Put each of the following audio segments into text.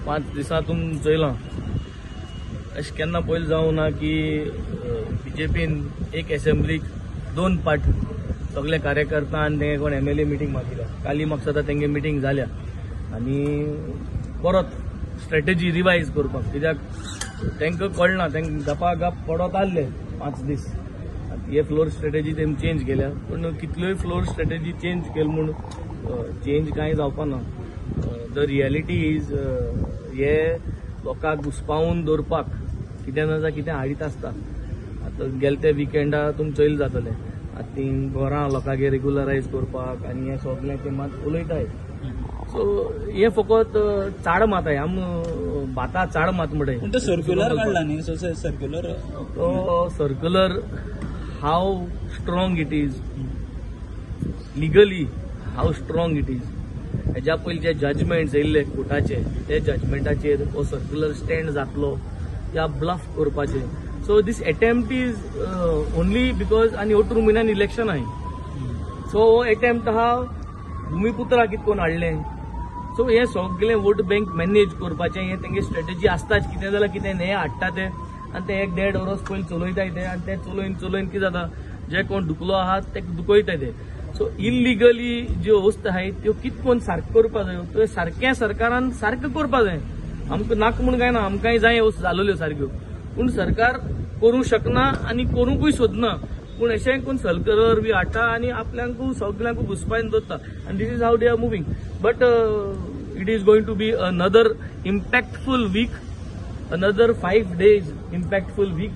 5 दिसां तुम चोयलां अशें केन्ना पयलीं जावं ना की बीजेपीन एक एसेंब्लीक 2 पार्ट सगळे कार्यकर्ता आनी तेंगे कोण एमएलए मिटींग मागिल्या. काली म्हाका दिसता तेंगे मिटींग जाल्या आनी परत स्ट्रेटजी रिवायज करपाक, कित्याक तांकां कळना, तांकां गपा गप पडत आहले 5 दीस. हे फ्लोर स्ट्रेटजी तेमी चेंज केल्या, पूण कितल्योय फ्लोर स्ट्रेटजी चेंज केल म्हूण चेंज कांय जावपा ना. The reality is हे लोकांक घुसपावन दवरपाक कितें ना जाल्यार कितें हाडीत आसता. आतां गेले ते विकेंडा तुमी चोयले जातले, आतां ती घरां लोकांगेर रेगुलरायज करपाक आनी हें सगळें ते मात उलयताय. सो हें फकत चाड माताय, आम भाता चाड मात म्हणटाय. पूण तो सर्क्युलर काडला न्ही, सो सर्क्युलर तो circular how strong it is legally, how strong it is, हेज्या पयलीं जे जजमेंट येयल्ले कोर्टाचे ते जजमेंटाचेर हो सर्क्युलर स्टँड जातलो या ब्लफ करपाचे. So this attempt is only because आनी 18 म्हयन्यान इलेक्शन आहाय, सो हो एटेम्प्ट आहा भुमिपुत्रा कितें करून हाडलें. सो हें सगळें वोट बँक मॅनेज करपाचें हें तेंगे स्ट्रेटजी आसताच. कितें जाल्यार कितें हें हाडटा ते आनी ते 1-1.5 वरस पयलीं चलयताय ते, आनी ते चलोवन चलोवन कितें जाता, जे कोण दुखलो आहा ते दुखयताय ते. सो इलिगली ज्यो वस्तू आहाय त्यो कितें करून सारकें करपा जायो, त्यो सारकें सरकारान सारकें करपा जाय. आमकां नाका म्हूण कांय ना, आमकांय जाय वस्तू जालोल्यो सारक्यो, पूण सरकार करूंक शकना आनी करूंकूय सोदना. पूण अशें कोण सर्क्युलर बी हाडटा आनी आपल्यांकू सगल्यांकू घुसपायन दवरता. आनी this is how they are moving. But it is going to be another impactful week, another 5 days impactful week.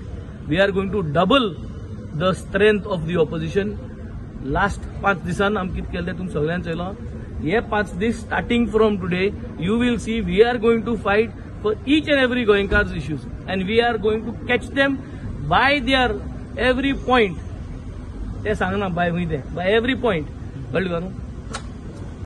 We are going to double the strength of the opposition. Last 5 दिसान आम कितें केलें तुमी सगळ्यान चोयलां. हे 5 दीस starting from today you will see we are going to fight for each and every Goenkars issues and we are going to catch them by their every point. ते सांगना बाय खंय ते, बाय एवरी पॉयंट, कळ्ळें न्हू?